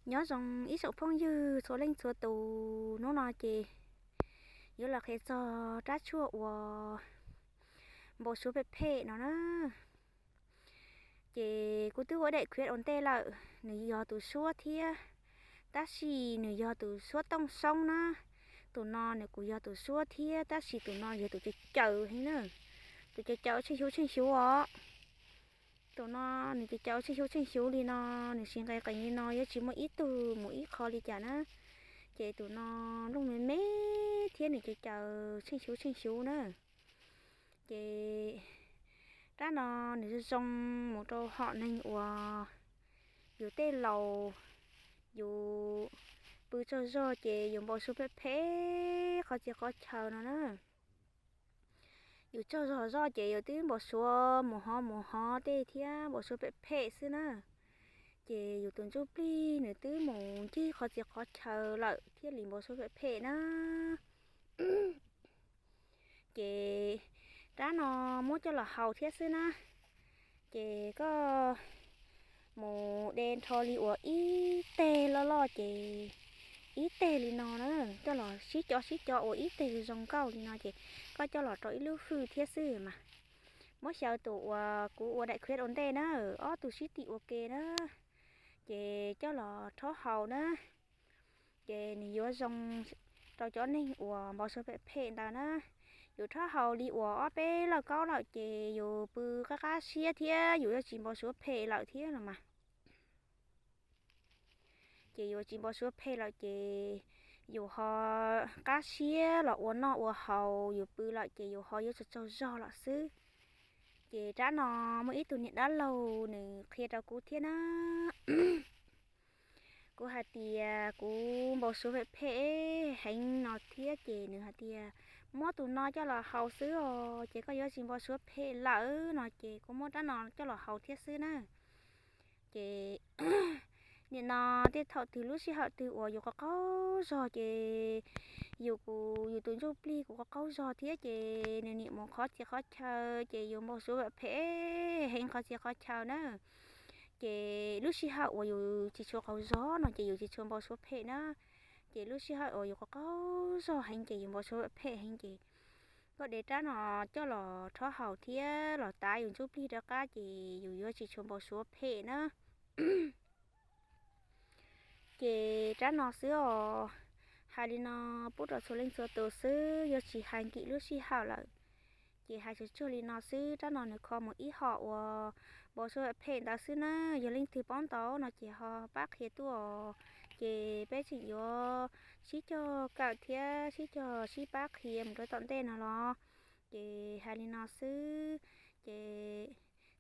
Nyob zoo ib tsoom phooj ywg txhua leej txhua tus, hnub no ces yuav los qhia txog rab tshuaj uas npau suav phem phem no na. Ces kuv twb ua daim khiav ua ntej lawm, nws yog tus suab thiab, tab sis nws yog tus suab tooj soob na. Tus no nws kuj yog tus suab thiab, tab sis tus no yog tus caws caws heev na, tus caws caws tsheej xyuv tsheej xyuv os. Tus no nws caws caws tsheej xyuv tsheej xyuv li no, nws siv nqis qees li no yuav tsis muaj ib tug mus ib qho li cas na. Ces tus no nplooj me me thiab nws caws caws tsheej xyuv tsheej xyuv na. Ces rab no nws zoo zoo mus rau hom neeg uas yus tej laus, yus pw tsaug zog ces yus npau suav phem phem qhov txhia qhov chaw no na. Yus tsaug zog zoj ces yus twb npau suav mus hov mus hov tej thiab npau suav phem phem xwb na. Ces yus tus ntsuj plig nws twb mus ncig qhov txhia qhov chaw lawm thiaj li npau suav phem phem na. Ces rab no muab coj los haus thiab xwb na. Ces koj mus de nrho li uas ib teg loj loj ces ib teg li no na, coj los sib co sib co ua ib teg zoo nkauj li no ces koj coj los rau ib lub hwj thiab xwb mas. Muab xyaw tus uas kuv ua daim khiav ua ntej na, ob tug sib tim ua ke na, ces coj los rhaub haus na. Ces nws yuav zoo rau cov neeg uas npau suav phem phem ntawd na. Yus rhaub haus li uas ob peb lauj kaub lawm ces yus pw qab qab siab thiab yus yuav tsis npau suav phem lawm thiab los mas. Ces yus tsis npau suav phem lawm ces yus ho qab siab los ua noj ua haus, yus pw lawm ces yus ho yuav tsaug tsaug zog lawm xwb. Ces rab no muaj ib tug niam dab laug nws qhia rau kuv thiab na. Kuv hais tias kuv npau suav phem phem heev no thiab ces nws hais tias muab tus no coj los haus xwb os ces koj yuav tsis npau suav phem lawm no ces kuv muab rab no coj los haus thiab xwb na. Ces nim no tej thaum twg lub sij hawm twg uas yus qaug qaug zog ces yus, yus tus ntsuj plig kuj qaug qaug zog thiab ces nws nim mus qhov txhia qhov chaw ces yus npau suav phem phem heev qhov txhia qhov chaw na. Ces lub sij hawm uas yus tsis tshua qaug zog no ces yus tsis tshua npau suav phem na. Ces lub sij hawm uas yus qaug qaug zog heev ces yus npau suav phem heev ces koj de rab no coj los rhaub haus thiab los tav yus ntsuj plig rov qab ces yus yuav tsis tshua npau suav phem na. Ces rab no xwb os, hais li no pub rau txhua leej txhua tus xwb, yuav tsis hais nkim lub sij hawm lawm. Ces hais tsuag tsuag li no xwb, rab no nws kho mus ib hom uas npau suav phem ntawd xwb na. Yog leej twg paub ntau no ces ho pab qhia tuaj os. Ces peb tseem yuav sib cog kawm thiab sib cog sib pab qhia mus rau tom ntej no los. Ces hais li no xwb, ces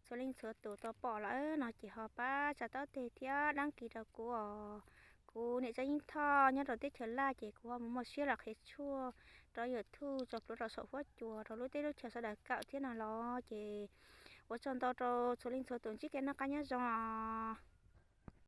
txhua leej txhua tus tau pom lawm no ces ho pab tsa taub teg thiab dab kis rau kuv os. Kuv niam Txawj Yeej Thoj nyob rau teb chaws Laj ces kuv ho mus muaj siab los qhia tshuaj rau YouTube tso pluav rau saum huab cua rau lub teb lub chaws sawv daws kawm thiab no los. Ces ua tsaug ntau rau txhua leej txhua tus, ntsib kev noj qab nyob zoo os.